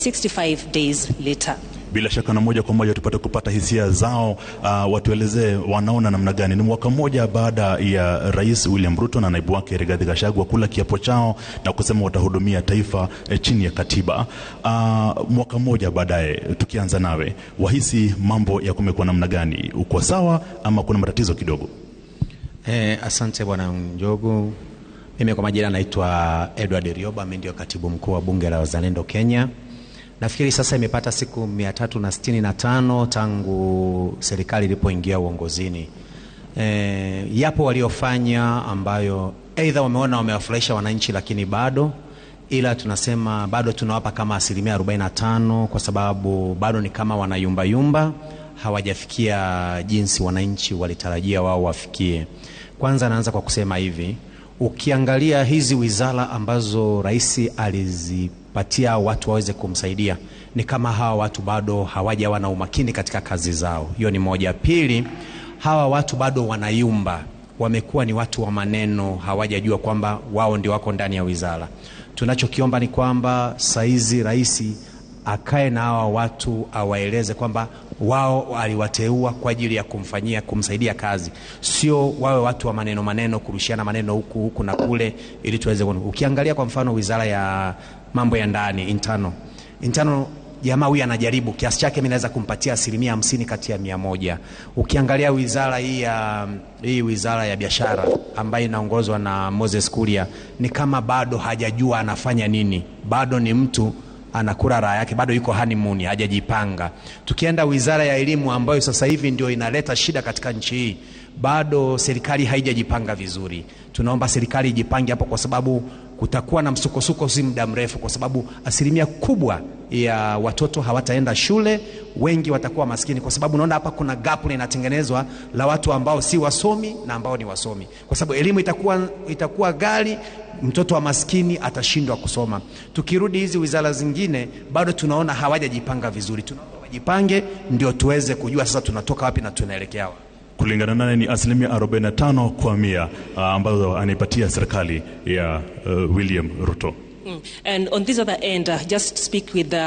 65 days later. Bila shaka na moja kwa moja tupate kupata hisia zao, watuelezee wanaona namna gani. Ni mwaka mmoja baada ya Rais William Ruto na naibu wake Rigathi Gachagua kula kiapo chao na kusema watahudumia taifa chini ya katiba. Mwaka mmoja baadaye, tukianza nawe, wahisi mambo ya kumekuwa namna gani? Uko sawa ama kuna matatizo kidogo? Asante Bwana Njogu. Mimi kwa majina naitwa Edward Rioba, mimi ndio katibu mkuu wa Bunge la Wazalendo Kenya. Nafikiri sasa imepata siku 365 tangu serikali ilipoingia uongozini. Yapo waliofanya ambayo aidha wameona wamewafurahisha wananchi, lakini bado ila tunasema bado tunawapa kama 45% kwa sababu bado ni kama wanayumbayumba, hawajafikia jinsi wananchi walitarajia wao wafikie. Kwanza naanza kwa kusema hivi, ukiangalia hizi wizara ambazo rais alizipatia watu waweze kumsaidia, ni kama hawa watu bado hawajawa na umakini katika kazi zao. Hiyo ni moja. Pili, hawa watu bado wanayumba, wamekuwa ni watu wa maneno, hawajajua kwamba wao ndio wako ndani ya wizara. Tunachokiomba ni kwamba saizi rais akae na hawa watu awaeleze kwamba wao aliwateua kwa ajili ya kumfanyia kumsaidia kazi, sio wawe watu wa maneno maneno, kurushiana maneno huku huku na kule, ili tuweze kuona. Ukiangalia kwa mfano wizara ya mambo ya ndani internal, jamaa huyu anajaribu kiasi chake, mimi naweza kumpatia 50% kati ya 100. Ukiangalia wizara hii ya hii wizara ya biashara ambayo inaongozwa na Moses Kuria, ni kama bado hajajua anafanya nini, bado ni mtu anakula raha yake, bado yuko honeymoon, hajajipanga. Tukienda wizara ya elimu ambayo sasa hivi ndio inaleta shida katika nchi hii, bado serikali haijajipanga vizuri. Tunaomba serikali ijipange hapo, kwa sababu kutakuwa na msukosuko si muda mrefu, kwa sababu asilimia kubwa ya watoto hawataenda shule, wengi watakuwa maskini, kwa sababu unaona hapa kuna gap linatengenezwa la watu ambao si wasomi na ambao ni wasomi, kwa sababu elimu itakuwa ghali, mtoto wa maskini atashindwa kusoma. Tukirudi hizi wizara zingine, bado tunaona hawajajipanga vizuri. Tunaomba wajipange ndio tuweze kujua sasa tunatoka wapi na tunaelekea wapi. Kulingana naye ni 45% kwa mia ambazo anaipatia serikali ya William Ruto. And on this other end, just speak with the